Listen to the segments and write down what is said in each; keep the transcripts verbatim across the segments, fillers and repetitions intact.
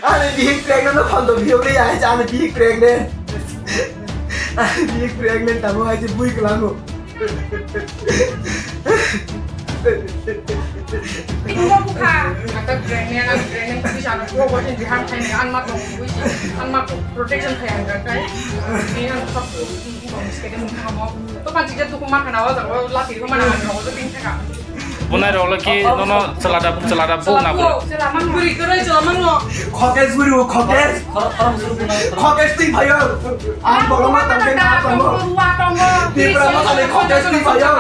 Ani bihik pregnant no phan to bihik le ya, ani bihik pregnant. Ani bihik pregnant tamo hai je bui klango. Ibu mau buka. Ata pregnant, ata pregnant, bisa anak dua bulan di ham kayak anak mau busi, anak mau protection kayak enggak kayak. Ini anak satu. Bunai rok le ki nono chelada, chelada buk na buk. Khokes buri o, khokes. Khokes twi phayo. Ang bolong ma tangke na tongo. Tipra ma tale khokes twi phayo.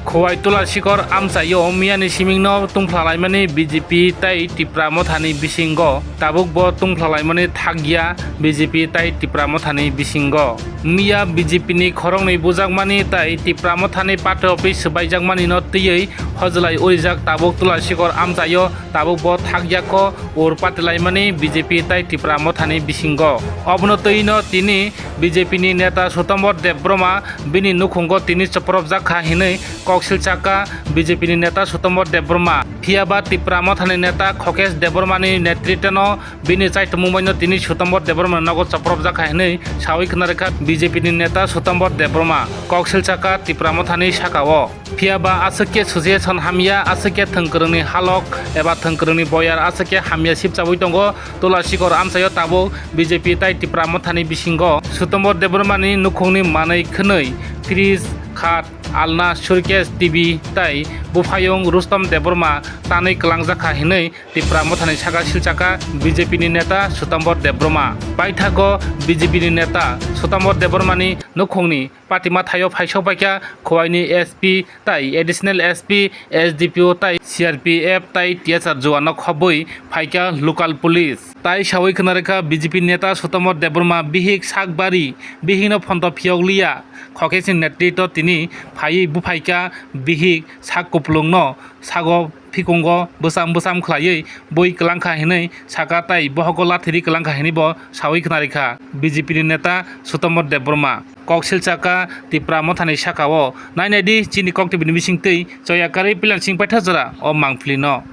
Khowai Tula Sikor amchaio miyani simingno tungphlalaimani B J P tei Tipra Mothani bisingo. Tabuk bo tungphlalaimani thakya B J P tei Tipra Mothani bisingo. Miya B J P ni khoroknwi bujakmani tei Tipra Mothani party office swbaijakmani no twiwi hojlai urijak tabuk Tula Sikor amchaio tabuk bo thakya kho ur patilaimani B J P tei Tipra Mothani bisingo. Obono twi no tini B J P ni neta Sutombor Debbarma bini nukhungo tini chopropjak kha hinwi kok silchakha B J P ni neta Sutombor Debbarma. Phiya ba Tipra Mothani neta Khokes Debbarmani netritwno bini chaitumung bai no tini Sutombor Debbarmani nogo chopropjak kha hinwi sawi khna rwkha B J P ni neta Sutombor Debbarma. Kok silchakha Tipra Mothani saka-o. Phiya ba aswk khe sujeson hamya, aswk khe thwngkwrwngni halok eba thwngkwrwngni boyar aswk khe hamya sipchawi tongo. Tula Sikor amchaio tabuk B J P tei Tipra Mothani bisingo Sutombor Debbarmani nukhungni manwi khwnwi fridge, khat, alna, suitcase, T V tei buphayung Rustom Debbarma tanwi kwlangjakha hinwi Tipra Mothani saka silchakha B J P ni neta Sutombor Debbarma. Paithago B J P ni neta Sutombor Debbarmani nukhungni patima thaio phaisok paikha Khowaini S P tei Additional S P, S D P O tei C R P F tei T S R juano khobwi phaikha local police. Tai sawi khna rwkha B J P neta Sutombor Debbarma bihik sak bari, bihikno phonto phiyok liya, Khokesni netritw tini phaiwi buphaikha bihik sak kupulungno sago phikungo bwcham bwcham khlaiwi bui kwlangkha hinwi saka tei bohogo lathiri kwlangkha hinwi bo sawi khna rwkha B J P ni neta Sutombor Debbarma. Kok silchakha Tipra Mothani saka-o. Nai nai di chini kok twi bini bising twi choya karwi pilansing paitha jora o mangpili no.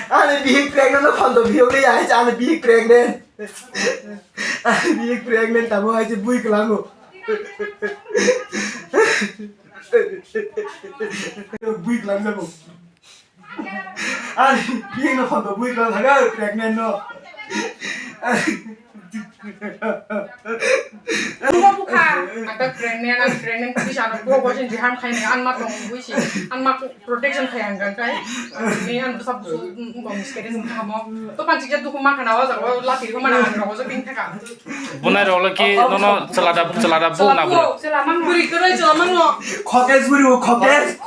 Ani bihik pregnant no phan to bihik le ya, ani bihik pregnant. Ani bihik pregnant tamo hai je bui kwlango. Bui kwlang jabo. Ani bihik no phan to bui kwlang thaga pregnant no. Buka buka. Ata pregnant, ani pregnant, bisa anak dua bulan di ham kayak anak mau busi, anak protection kayak enggak kayak. Ini anak besar busu, enggak miskin, enggak mau. Tuh pancik jatuh ke makan awal, kalau latih ke mana, enggak usah pintar kan. Bunai rok le ki nono chelada, chelada buk na buk. Buri kwrwi chwla mano. Khokes buri o khokes.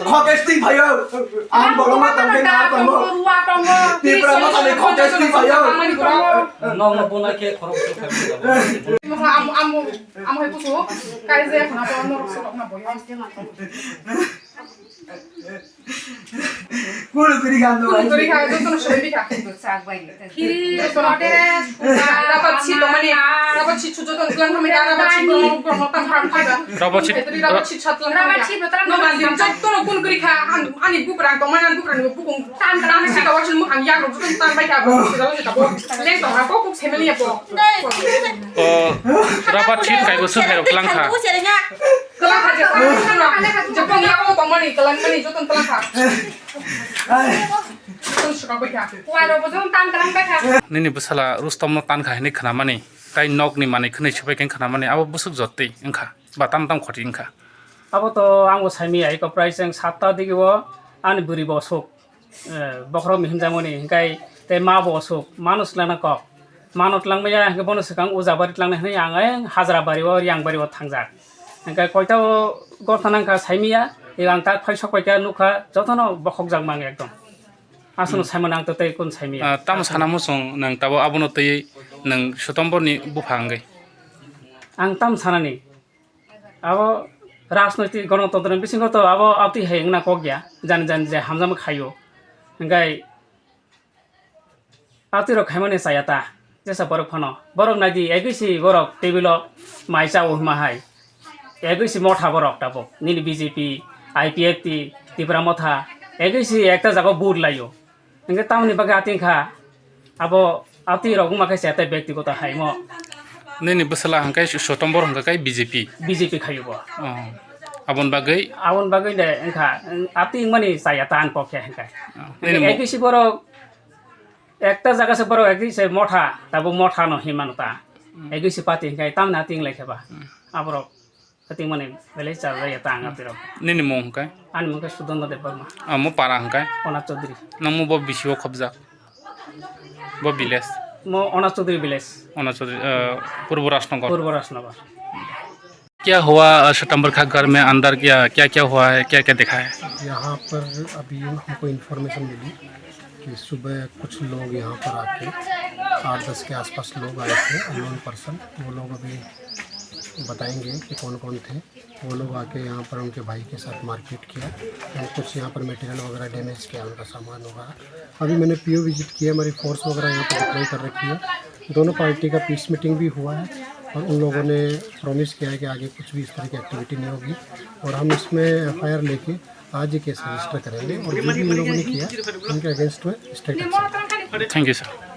Khokes twi phayo. Ang bolong ma tangke na tongo. Tipra Mothani khokes twi phayo. Nokno bona khe khorok bwswk khe. Masa amo, amo, amo hai busu. Kai je khna bo norok se rok na boyo. Kuru kuri khan do. Kuru kuri khan do, tono sori bikha. Kiri, sote, rabat si to mani, rabat si chujo ton klan kami rabat si ko ko tam pram kha. Rabat si, rabat si chat lan. Rabat si botra no man din chok tono kun kuri kha, an, ani bukrang to man bukrang bukung tan tan si ta wasil mu han ya ro tan bai kha. Leng to ha ko kuk semeli ya bo. O, rabat si kai bo su hai rok lang kha. Kwlangkha je, kwlangkha je, kwlangkha je, kwlangkha je, kwlangkha je, joto kwlangkha. Joto swkang bai kha. Kuai rok bo joto tan kwlang bai kha. Nini bwsala Rustom no tan kha hinwi khwnamani, tai nok ni manwi khwnwi swbai khe khwnamani, abo bwswk jotwi wngkha, ba tam tam khoti wngkha. Abo to ang bo saimaya, eko prai cheng satta digi o ani bwrwi bo aswk. Eh, bokhorok ni himjakmani hinkhe tei ma bo aswk, mano swlangna kok. Mano twlangmaya hinkhe bono swkang uja bari twlangnai hinwi ang ayang hajra bari o, riyang bari o thangjak. Hinkhe koita o gotha nangkha saimaya, eba ang tak phai sok paikha nukha, jotono bokhokjak mang ekdom. Aswkno saimano ang to tei kun saimaya. Ah, tamo sana muchung nwng tabuk abono twiwi nwng Sutombor ni bupha wngwi? Ang tamo sanani, abo rajnoitik gonotontro ni bisingo to abo abtwi hai wngna kok ya, jani jani je hamjakma khaio. Hinkhe abtwi rok khaimani chaya ta, jesa borok phano. Borok nai di, egwi si borok table o mai cha o hima hai. Egwi si motha borok tabuk. Nini B J P, I P F T, Tipra Motha, Egwi si ekta jaga vote laio. Hwnkhe tamoni bagwi ating kha, abo ating rok wngma khe se tei byaktigoto haimo. Nini bwsala hwnkhe Sotombor hwnkha khe B J P. B J P khaio bo. Oh. Aboni bagwi? Aboni bagwi de wngkha, ating mani chaya ta ang kok khe hwnkhe. Oh. Nini mo- Egwi si borok ekta jaga se borok egwi se motha, tabo motha no hinmano ta. Hmm. Egwi si party hwnkhe tamni ating lai khe ba. Hmm. Aborok Ating mani belai chajak ya ta ang atirok. Nini mung hwnkhe? Ani mung khe Sudono Debbarma. Ah, mo para hwnkhe? Ona Chaudhary. Nang mo bo bisio khobjak? Bo village? Mo Ona Chaudhary village. Ona Chaudhary, eh, Purbo Rajnagar. Purbo Rajnagar. क्या हुआ, अ, सितंबर का घर में अंदर क्या, क्या क्या हुआ है, क्या क्या देखा है? यहाँ पर अभी हमको इन्फॉर्मेशन मिली कि सुबह कुछ लोग यहाँ पर आके, आठ दस के आसपास लोग आए थे, अननोन पर्सन। वो लोग अभी बताएंगे कि कौन कौन थे। वो लोग आके यहाँ पर उनके भाई के साथ मारपीट किया और कुछ यहाँ पर मटेरियल वगैरह डैमेज किया, उनका सामान वगैरह। अभी मैंने पीओ विजिट किया, हमारी फोर्स वगैरह यहाँ पर डिप्लॉय कर रखी है। दोनों पार्टी का पीस मीटिंग भी हुआ है और उन लोगों ने प्रॉमिस किया है कि आगे कुछ भी इस तरह की एक्टिविटी नहीं होगी और हम इसमें एफआईआर लेके आज ही केस रजिस्टर करेंगे और जो भी इन लोगों ने किया, उनके अगेंस्ट में strict action. Thank you, sir.